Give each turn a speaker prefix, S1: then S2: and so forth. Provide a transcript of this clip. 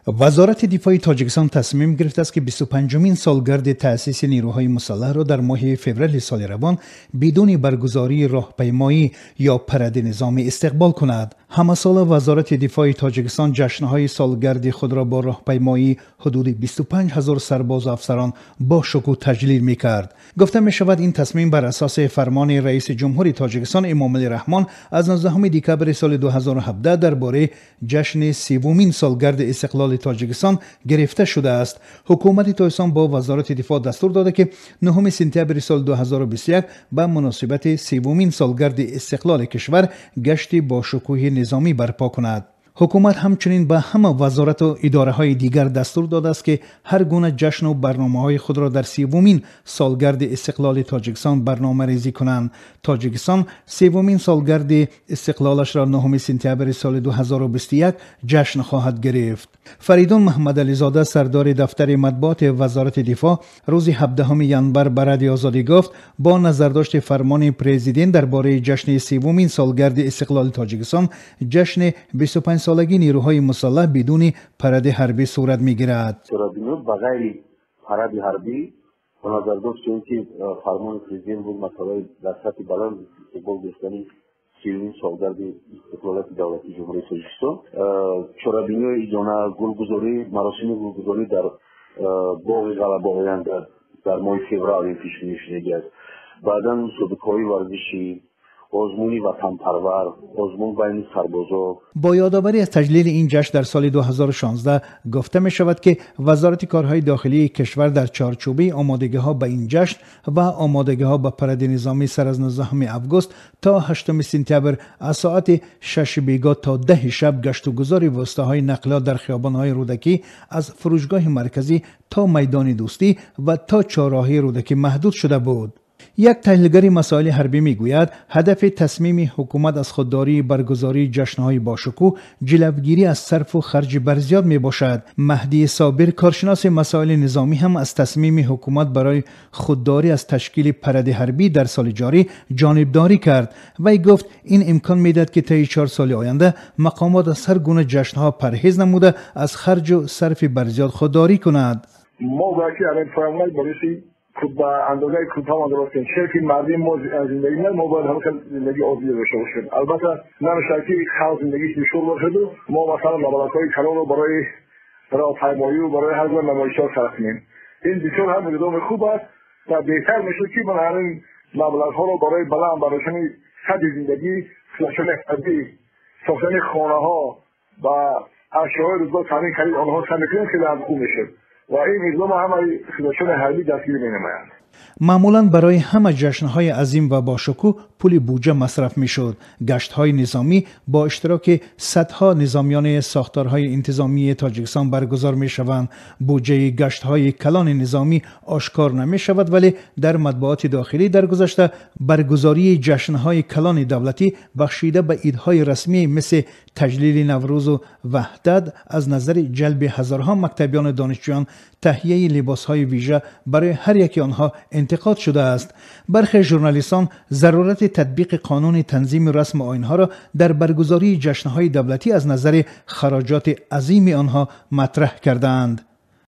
S1: Вазорати дифои Тоҷикистон тасмим гирифтааст, ки 25-умин солгарди таъсиси нерӯҳои мусаллаҳро дар моҳи феврали соли равон бидуни баргузории роҳпаймоӣ ё паради низомӣ истиқбол кунад. Ҳамасола Вазорати дифои Тоҷикистон ҷашнҳои солгарди худро бо роҳпаймоии ҳудуди 25 ҳазор сарбозу афсарон бо шукӯҳ таҷлил мекард. Гуфта мешавад, ин тасмим бар асоси фармони раиси ҷумҳури Тоҷикистон Эмомалӣ Раҳмон аз 19 декабри соли 2017 дар бораи ҷашни севумин солгарди истиқлоли Тоҷикистон гирифта шудааст. Ҳукумати Тоҷикистон бо Вазорати дифоъ дастур дода, ки 9 сентябри соли 2021 ба муносибати севумин солгарди истиқлоли кишвар гашти бо шукӯҳи низомӣ барпо кунад. Ҳукумат ҳамчунин ба ҳама вазорату идораҳои дигар дастур додааст, ки ҳар гуна ҷашну барномаҳои худро дар севумин солгарди истиқлоли Тоҷикистон барномарезӣ кунанд. Тоҷикистон севумин солгарди истиқлолашро 9 сентябри соли 2021 ҷашн хоҳад гирифт. Фаридун Маҳмадализода, сардори дафтари матбуоти Вазорати дифоъ, рӯзи 17 январ ба Радиои Озодӣ гуфт, бо назардошти фармони президент дар бораи ҷашни севумин солгарди истиқлоли Тоҷикистон, ҷашни 25 солагии нерӯҳои мусаллаҳ бидуни паради ҳарбӣ сурат мегирад.
S2: Ба ғайри паради ҳарбӣ, бо назардошти он ки фармони президент буд масъалаи дар сатҳи баланд истиқбол гирифтани севумин солгарди истиқлолияти давлатии Ҷумҳурии Тоҷикистон, чорабиниҳои идона, гулгузорӣ, маросими гулгузорӣ дар боғи Ғалабоян дар моҳи феврал ин пешбинӣ шудагӣ аст. Баъдан мусобиқаҳои варзишӣ, озмуни ватанпарвар, озмун байни сарбозо.
S1: Бо ёдоварӣ аз таҷлили ин ҷашн дар соли 2016 гуфта мешавад, ки Вазорати корҳои дохилии кишвар дар чорчӯбаи омодагиҳо ба ин ҷашн ва омодагиҳо ба паради низомӣ сар аз 19 август то 8 сентябр аз соати 6 бегоҳ то 10 шаб гаштугузори воситаҳои нақлиёт дар хиёбонҳои Рӯдакӣ аз фурӯшгоҳи марказӣ то майдони Дӯстӣ ва то чорроҳаи Рӯдакӣ маҳдуд шуда буд. Як таҳлилгари масоили ҳарбӣ мегӯяд, ҳадафи тасмими ҳукумат аз худдории баргузории ҷашнҳои бошукӯҳ ҷилавгирӣ аз сарфу харҷи барзиёд мебошад. Маҳдии Собир, коршиноси масоили низомӣ, ҳам аз тасмими ҳукумат барои худдорӣ аз ташкили паради ҳарбӣ дар соли ҷорӣ ҷонибдорӣ кард. Вай гуфт, ин имкон медиҳад, ки таи 4 соли оянда мақомот аз ҳар гуна ҷашнҳо парҳез намуда аз харҷу сарфи барзиёд худдорӣ кунад.
S3: Мо бояд ки ба андозаи кӯтоҳ дуруст кунем, чаро ки мардуми мо зиндагӣ не, мо бояд ҳамин зиндагии оддӣ дошта бошем. Албатта намешавад, ки халқ зиндагиаш душвор бошад ва мо масалан маблағҳои калонро барои роҳпаймоӣ ва барои ҳар гуна намоишҳо сарф кунем. Ин бисёр ҳам иқдоми хуб аст ва беҳтар мешуд, ки мо ҳамин маблағҳоро барои баланд бардоштани сатҳи зиндагӣ, сохтани ҳарбӣ, сохтани хонаҳо ва ашёҳои рӯзгор таъмин кардани онҳо сарф кунем, хеле ҳам хуб мешуд. Ва ин иқдом ҳамаи хизматчиёни ҳарбӣ дастгирӣ менамоянд.
S1: Маъмулан барои ҳама ҷашнҳои азим ва бошукӯҳ пули буҷа масраф мешуд. Гаштҳои низомӣ бо иштироки садҳо низомиёни сохторҳои интизомии Тоҷикистон баргузор мешаванд. Буҷаи гаштҳои калони низомӣ ошкор намешавад, вале дар матбуоти дохилӣ дар гузашта баргузории ҷашнҳои калони давлатӣ бахшида ба идҳои расмӣ мисли таҷлили Наврӯзу Ваҳдат аз назари ҷалби ҳазорҳо мактабиёну донишҷӯён, таҳияи либосҳои вижа барои ҳар яки онҳо интиқод шудааст. Бархе журналистон зарурати татбиқи қонуни танзими расму оинҳоро дар баргузории ҷашнҳои давлатӣ аз назари хароҷоти азими онҳо матраҳ кардаанд.